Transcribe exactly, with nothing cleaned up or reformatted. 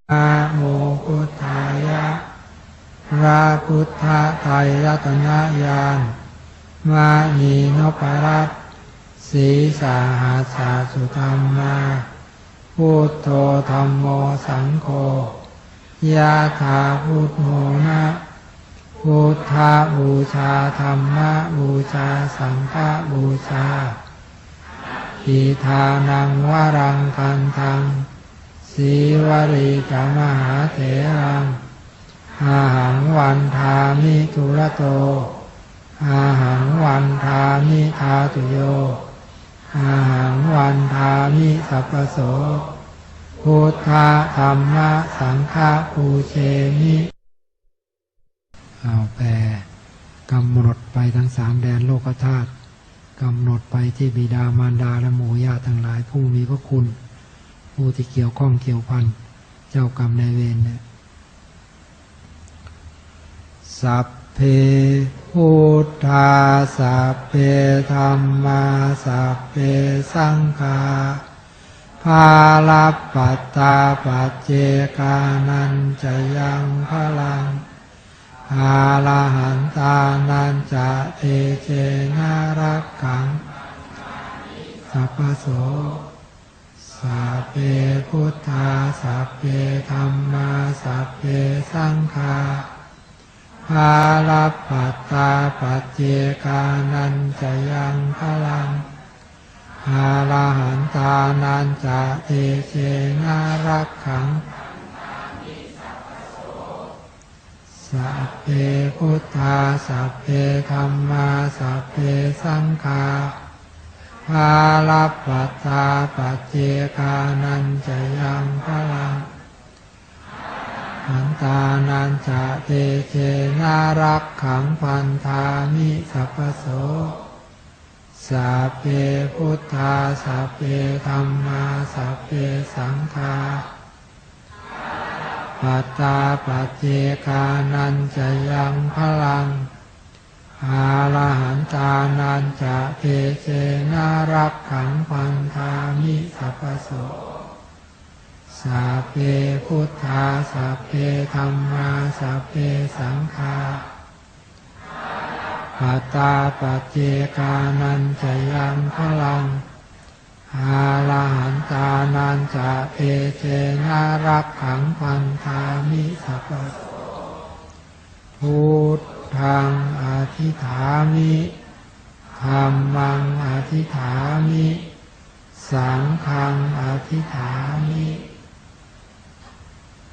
Namo buddhāya. พระพุทธไตรรัตนญาณ มณีนพรัตน์ ศรีสหัสสสุธรรมา Buddho dhammo saṅgho, yathā buddho na. Buddhapūjā dhammapūjā saṅghapūjā. Atthi dānaṃ varaṃ gandhaṃ, sīvalī ca mahātheraṃ. Ahaṃ vandāmi dūrato, ahaṃ vandāmi dhātuyo, ahaṃ vandāmi sabbaso. Buddha dhamma saṅgha pūjemi. เอาแผ่ กำหนดไปทั้งสามแดนโลกธาตุ กำหนดไปที่บิดามารดาและหมู่ญาติทั้งหลาย ผู้มีพระคุณ ผู้ที่เกี่ยวข้องเกี่ยวพัน เจ้ากรรมนายเวรเนี่ย Sabbe buddhā, sabbe dhammā, sabbe saṅghā, balappattā paccekānañca yaṃ balaṃ, arahantānañca tejena rakkhaṃ sabbaso. Sabbe buddhā, sabbe dhammā, sabbe saṅghā, balappattā paccekānañca yaṃ balaṃ, arahantānañca tejena rakkhaṃ. Sabbe buddhā, sabbe dhammā, sabbe saṅghā, balappattā paccekānañca yaṃ balaṃ, arahantānañca tejena rakkhaṃ bandhāmi sabbaso. Sabbe buddhā, sabbe dhammā, sabbe saṅghā, balappattā paccekānañca yaṃ balaṃ, arahantānañca tejena rakkhaṃ bandhāmi sabbaso. Sabbe buddhā, sabbe dhammā, sabbe saṅghā, balappattā paccekānañca yaṃ balaṃ, arahantānañca tejena rakkhaṃ bandhāmi sabbaso. Buddhaṃ adhiṭṭhāmi, dhammaṃ adhiṭṭhāmi, saṅghaṃ adhiṭṭhāmi.